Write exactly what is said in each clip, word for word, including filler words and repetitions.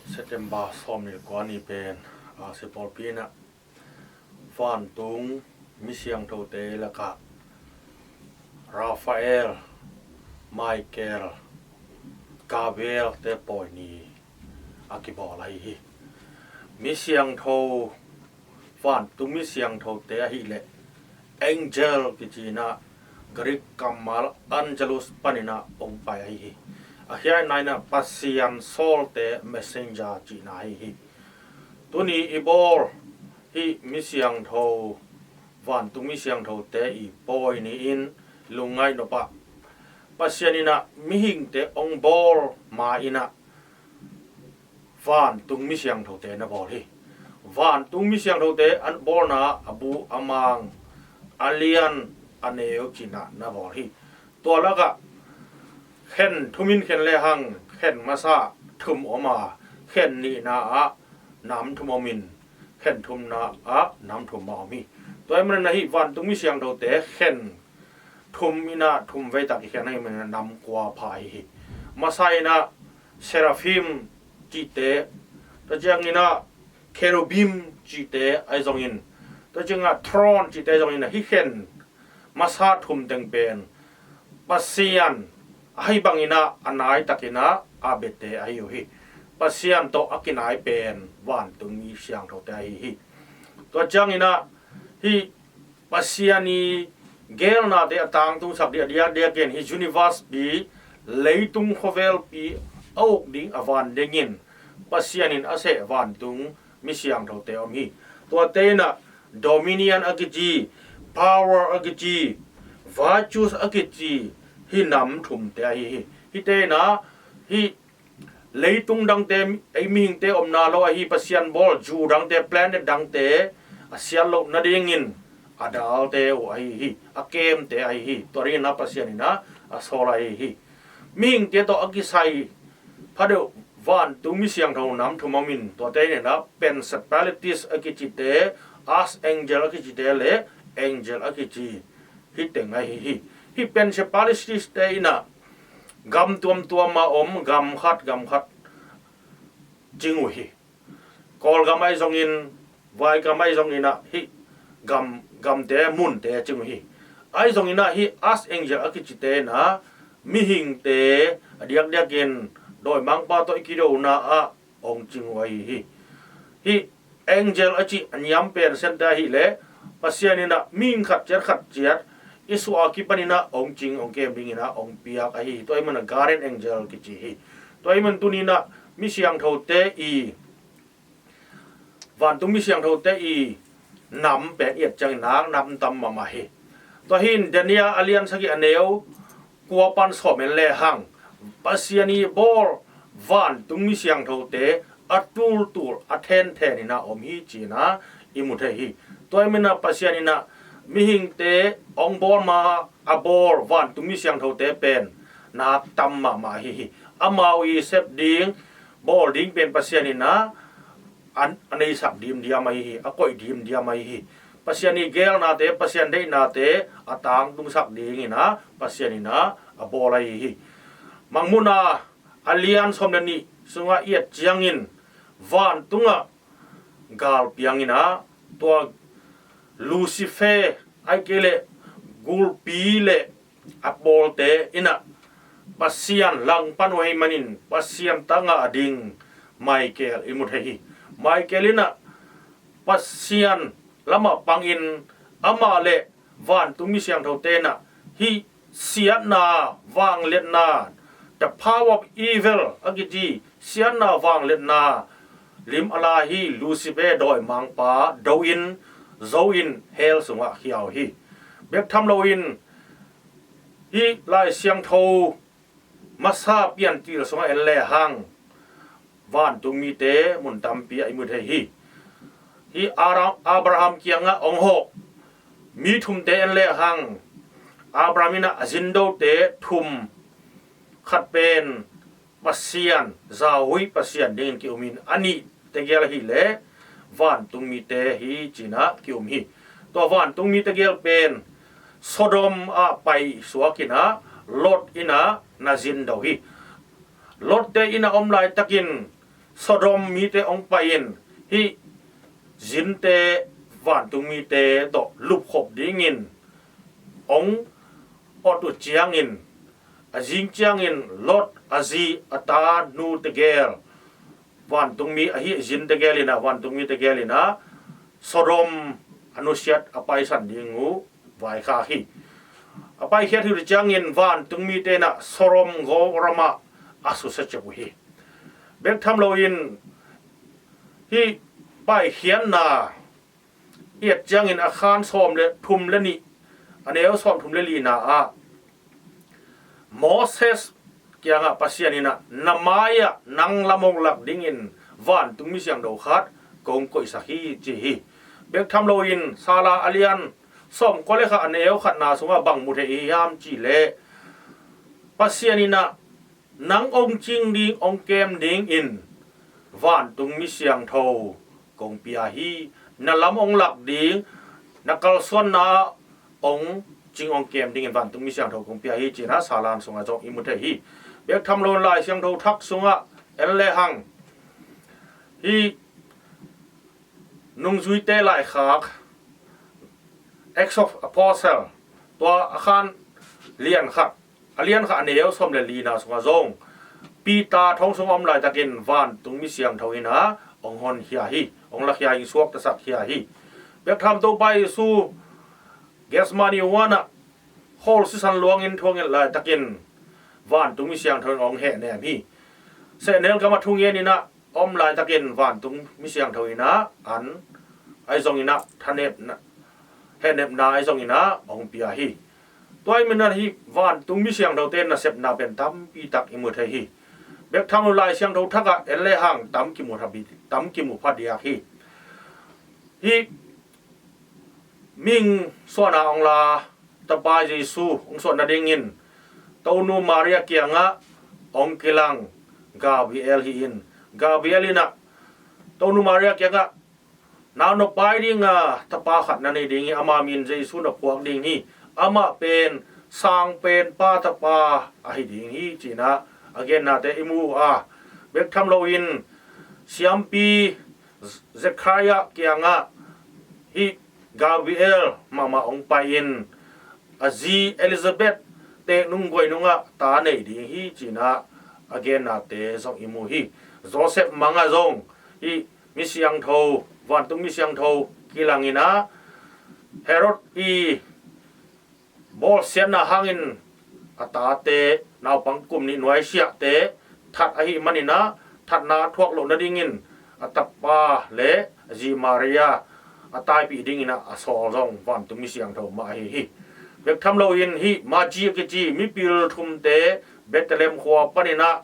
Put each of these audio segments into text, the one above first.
September sawmnih le kua ni pen, a, Sipaulpi in ah vantung mi siangthote lakah Raphael, Michael, Gabriel te pawi ni a kibawl ahi hi. Mi siangtho, vantung mi siangthote ahih leh angel kici in ah Greek kammal angelus panin ah hong pai ahi hi. A khiatna in ah Pasian sawlte, messenger cihna ahi hi. Tuni i bawl hih mi siangtho, vantung mi siangthote i pawi ni-in lungngaih nop ah Pasian in ah mihingte hong bawl ma in ah vantung mi siangthote na bawl hi. Vantung mi siangthote a bawlna a bu a mang, a lian a neu ci-in ah na bawl hi. Tua lakah khen thum in khen lehang, khen masa thum om a, khen nihna ah nam thum om in, khen thumna ah nam thum mah om hi. Tua ahih manin ah hih vantung mi siangthote khen thum in ah thum vei tak i khen ahih manin ah nam kua pha ahi hi. Masa in ah seraphim cihte, tua ciangin ah kherubim cihte ahi zongin, tua ciangin ah throne cihte ahi zongin ah hih khen masa thum teng pen Pasian ahi bangin ah a nai takin ah a biate ahi uh hi. Pasian tawh a kinai pen vantung mi siangthote ahi hi. Tua ciangin ah hih Pasian i geelnate a tangtungsak ding, a diakdiakin hih universe pi, leitung khawvelpi a uk ding, a van dingin Pasian in a seh vantung mi siangthote om hi. Tuate in ah dominion a kici, power a kici, virtues a kici, hih nam thumte ahi hi. Hihte in ah hih leitung dangte, ei mihingte omna lo ahi, Pasian bawl zu dangte, planet dangte a siat loh nadingin a dalte uh ahi hi, a kemte ahi hi. Tua dingin ah Pasian in ah a sawl ahi hi. Mihingte tawh a kisai pha deuh vantung mi siangtho nam thum om in, tuate in ah principalities a kicite, archangel a kicite le angel a kici, hih teng ahi hi. Hih principalities te in ah gam tuamtuam a om, gam khat gam khat cing uh hi. Kawlgam ahi zongin, vaigam ahi zongin ah hih gam, gamte, munte cing uh hi. Ahi zongin ah hih archangel a kicite in ah mihingte a diakdiakin dawimangpa tawh i kidona ah hong cing uh ahi hi. Hih angel a cih a niam pen Pasian te ahih leh Pasian in ah mihing khat ciat khat ciat i suah a kipanin ah hong cing, hong kem dingin ah hong piak ahi hi. Tua ahih manin ah guardian angel kici hi. Tua ahih manin tuni in ah mi siangthote i, vantung mi siangthote i nam pen i et ciangin ah nam tam mahmah hi. Tua hi in Daniel a lian sagih a neu kua pan sawm en lehang, Pasian i bawl vantung mi siangthote a tultul, a thenthen in ah om hi ci-in ah i mu thei hi. Tua ahih manin ah Pasian in ah mihingte hong bawl ma a bawl vantung mi siangthote pen nak tam mahmah ahi hi. Amau i sep ding, bawl ding pen Pasian in ah a, a neisak dimdiam ahi hi, a koih dimdiam ahi hi. Pasian i geelnate, Pasian deihnate a tangtungsak dingin ah Pasian in ah a bawl ahi hi. Mangmuhna a lian sawm le nih sungah i et ciangin vantungah gal piangin ah tua Lucifer, ahih kei leh gulpi le a pawlte in ah Pasian langpan uh ahih manin Pasian tangah a ding Michael i mu thei hi. Michael in ah Pasian lamah pangin amah le vantung mi siangthote in ah hih siatna, vangliatna, the power of evil a kici siatna, vangliatna lim a la hi Lucifer dawimangpa do-in, zo-in hell sungah khia uh hi. Bek tham loin hih Lai Siangtho masa Piancil sungah en lehang vantung mite mun tampi ah i mu thei hi. Hih Ara-, Abraham kiangah hong hawh mi thumte en lehang, Abraham in ah a zindote thum, khat pen Pasian, zauhuih Pasian dingin ki-um in, a nih tegel ahih leh vantung mite hi ci-in ah ki-um hi. Tua vantung mi tegel pen Sodom ah paisuak in ah Lot in ah na zindo hi. Lotte in ah om laitakin Sodom mite hong pai-in hih zinte vantung mite tawh lupkhop dingin hong awt uh ciangin, a zing ciangin Lot a zi, a ta, nu tegel, vantung mi ahi zin tegel in ah, vantung mi tegel in ah Sodom a nusiat a paisan ding uh vaikhak hi. A paikhiat hi uh ciangin vantung mite in ah Sodom Gomorrah ah a susia ciak uh hi. Bek tham loin hih paikhiatna i et ciangin a khan sawm le thum le nih, a neu sawm thum le lina ah Moses kiangah Pasian in ah, "Na mai-ah nang lam hong lak dingin vantung mi siangtho khat kong koihsak hi," ci hi. Bek tham loin Salam a lian sawm kua le khat, a neu khatna sungah bang mu thei i hiam cih leh, Pasian in ah, "Nang hong cing ding, hong kem dingin vantung mi siangtho kong pia hi. Na lam hong lak ding, na kalsuanna hong cing hong kem dingin vantung mi siangtho kong pia hi," ci-in ah Salam sungah zong i mu thei hi. Bek tham loin Lai Siangtho Thak sungah en lehang hih nungzuite laikhak, Acts of Apostle, tua a khan lian khat, a lian khat a neu sawm le lina sungah zong Peter thong sungah om laitakin vantung mi siangtho in ah hong honkhia hi, hong lakhia hi, suaktasak khia hi. Bek tham Topa Jesu Gethsemane huan ah khawl sisan luangin thu a nget laitakin vantung mi siangtho in hong hehnem hi. Sehnel gamah thungen in ah om laitakin vantung mi siangtho in ah an ahi zongin ah thanepna, hehnepna ahi zongin ah hong pia hi. Tua ahih manin ah hih vantung mi siangthote nasepna pen tampi tak i mu thei hi. Bek tham loin Lai Siangtho Thak ah en lehang tam kimu pha bi-, tam kimu pha diak hi. Hih mihing suahna hong la Tapa Jesu hong suah nadingin Tonu Maria kiangah hong kilang Gabriel hi-in, Gabriel in ah Tonu Maria kiangah, "Nau na pai ding a, tapa khat na nei ding hi, ama min Jesu na phuak ding hi. Amah pen Sang Penpa Tapa ahi ding hi," ci-in ah a gennate i mu uh a, bek tham loin siampi Zechariah kiangah hih Gabriel mahmah hong pai-in a zi Elizabeth teek nung guai nungah ta nei ding hi, ci-in ah a gennate zong i mu hi. Joseph mangah zong hih mi siangtho, vantung mi siangtho kilang in ah Herod i bawlsiatna hangin a tate, naupang kum nih nuaisiahte that ahih manin ah, thatna thuak loh nadingin a tapa le a zi Maria a taipih dingin ah a sawl zong vantung mi siangtho mah ahi hi. Bek tham loin hih Magi a kici mipil thumte Bethlehem khua panin ah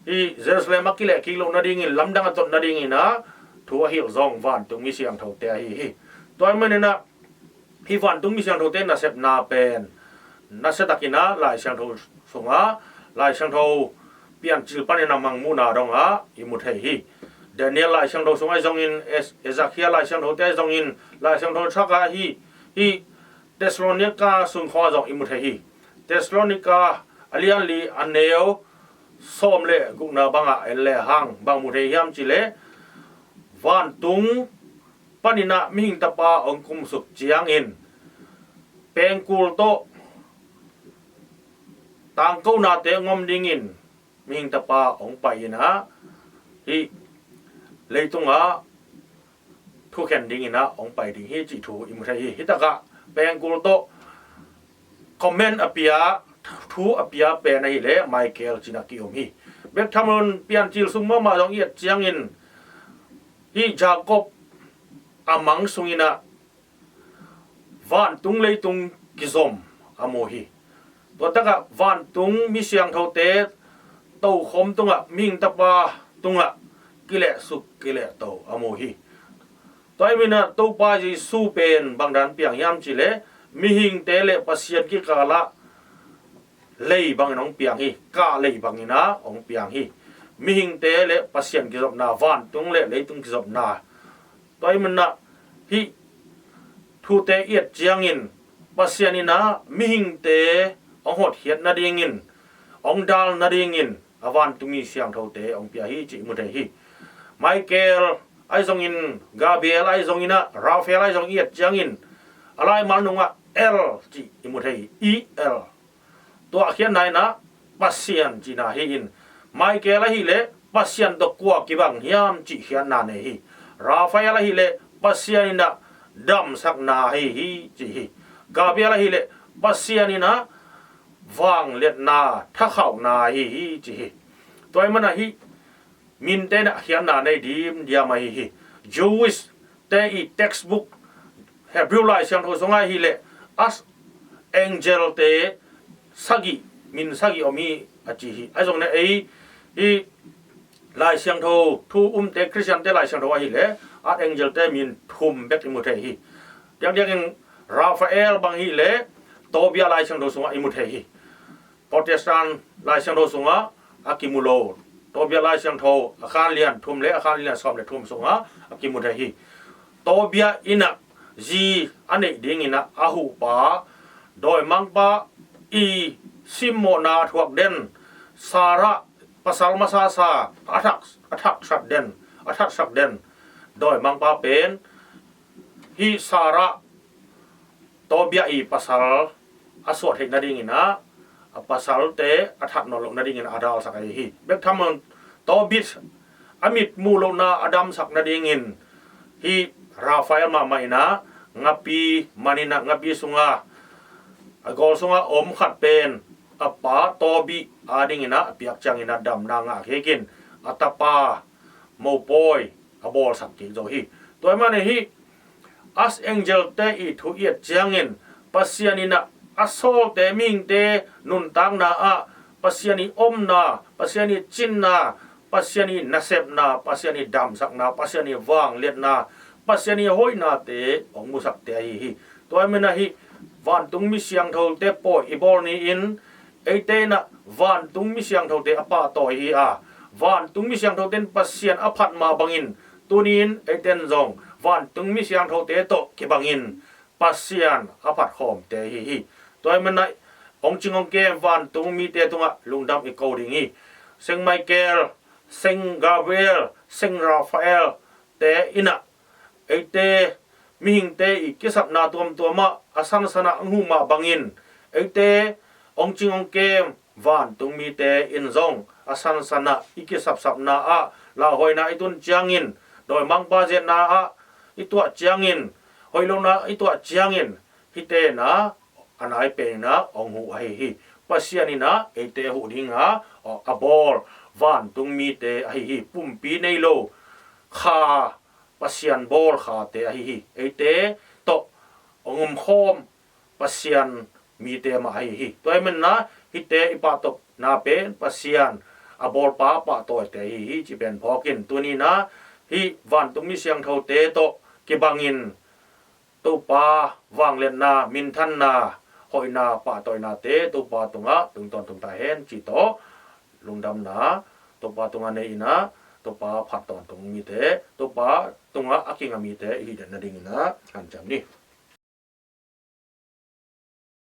hih Jerusalem a kileh kik loh nadingin, lamdang a tot nadingin ah thu a hilh zong vantung mi siangthote ahi hi. Tua ahih manin ah hih vantung mi siangthote nasepna pen nasia takin ah Lai Siangtho sungah, Lai Siangtho Piancil panin a mangmuhna dongah i mu thei hi. Daniel Lai Siangtho sungah ahi zongin, Es-, Ezekiel Lai Siangthote ahi zongin, Lai Siangtho Thak ah hih, hih Thessalonika sung khawng ah zong i mu thei hi. Thessalonika a lian li, a neu sawm le gukna bangah en lehang bang mu thei hiam cih leh, vantung panin ah mihing tapa hong kumsuk ciangin pengkul tawh tangkonate hong om dingin mihing tapa hong pai in ah hih leitungah thukhen dingin ah hong pai ding hi cih thu i mu thei hi. Hih takah pengkul tawh comment a pia, thu a pia pen ahih leh Michael ci-in ah ki-um hi. Bek tham loin Piancil sung mahmah zong i et ciangin hih Jacob a mang sungin ah vantung leitung kizom a mu hi. Tua takah vantung mi siangthote tokhom tungah, mihing tapa tungah kilehsuk kilehto a mu hi. Tua ahih manin ah Topa Jesu pen bangdan piang hiam cih leh, mihingte le Pasian kikalah lei bangin hong piang hi, kah lei bangin ah hong piang hi. Mihingte le Pasian kizopna, vantung le leitung kizopna. Tua ahih manin ah hih thute i et ciangin Pasian in ah mihingte hong hotkhiat nadingin, hong dal nadingin a vantung mi siangthote hong pia hi cih i mu thei hi. Michael ahi zongin, Gabriel ahi zongin ah, Raphael ahi zong i et ciangin a laimal nungah L cih i mu thei hi. E L. Tua a khiatna in ah Pasian cihna hi-in, Michael ahih leh Pasian tawh kua kibang hiam cih khiatna nei hi. Raphael ahih leh Pasian in ah damsakna ahi hi ci hi. Gabriel ahih leh Pasian in ah vangliatna, thakhauhna ahi hi ci hi. Tua ahih manin ah hih minte in ah khiatna nei dimdiam ahi hi. Jewish te i textbook, Hebrew Lai Siangtho sungah ahih leh archangel te sagih, min sagih om hi a ci hi. Ahi zongin ah ei hih Lai Siangtho thu umte, Christian te Lai Siangtho ahih leh archangel te min thum bek i mu thei hi. Diakdiakin Raphael bang ahih leh Tobia Lai Siangtho sungah i mu thei hi. Protestant Lai Siangtho sungah a kimu lo. Tobia Lai Siangtho a khan lian thum le a khan lian sawm le thum sungah a kimu thei hi. Tobia in ah zi a neih dingin ah a huhpa, dawimangpa i simmawhna thuak den, Sarah, pasal masasa a thak, a thaksak den, a thaksak den dawimangpa pen hih Sarah, Tobia i pasal a suah theih nadingin ah, a pasalte a that nawn loh nadingin a dalsak ahi hi. Bek tham lo, Tobit a mit muh lohna a damsak nadingin hih Raphael mahmah in ah ngapi manin ah, ngapi sungah, a gawl sungah om khat pen a pa Tobit adingin ah a piak ciangin ah damna ngah kik in, a tapa mopawi a bawlsak kik zo hi. Tua ahih manin hih archangel te i thu i et ciangin, Pasian in ah a sawlte, mihingte nuntakna ah Pasian i omna, Pasian i cinna, Pasian i nasepna, Pasian i damsakna, Pasian i vangliatna, Pasian i hoihnate hong musakte ahi hi. Tua ahih manin ah hih vantung mi siangthote pawi i bawl ni-in, eite in ah vantung mi siangthote a pahtawi hi a, vantung mi siangthote in Pasian a phat mah bangin, tuni-in eite in zong vantung mi siangthote tawh kibangin Pasian a phatkhawmte ahi hi. Tua ahih manin ah hong cing hong kem vantung mite tungah lungdam i ko ding hi. Saint Michael, Saint Gabriel, Saint Raphael te in ah eite mihingte i kisapna tuamtuam ah a sansan ah hong huh mah bangin, eite hong cing hong kem vantung mite in zong a sansan ah i kisapsapna ah lauhuaina i tun ciangin, dawimangpa ziatna ah i tuah ciangin, hoih lohna i tuah ciangin, hihte in ah a nai pen in ah hong huh ahi hi. Pasian in ah eite huh ding a, a bawl vantung mite ahi hi. Pumpi nei lo kha, Pasian bawl khate ahi hi. Eite tawh hong omkhawm Pasian mite mah ahi hi. Tua ahih manin ah hihte i pahtawina pen Pasian a bawlpa pahtawite ahi hi cih pen phawk in, tuni-in ah hih vantung mi siangthote tawh kibangin Topa vangliatna, minthanna, hoihna, pahtawinate Topa tungah tungtawn tung ta hen cih tawh lungdamna Topa tungah nei in ah, Topa phat tawntung mite, Topa tungah a kinga mite i hih nadingin ah hanciam ni.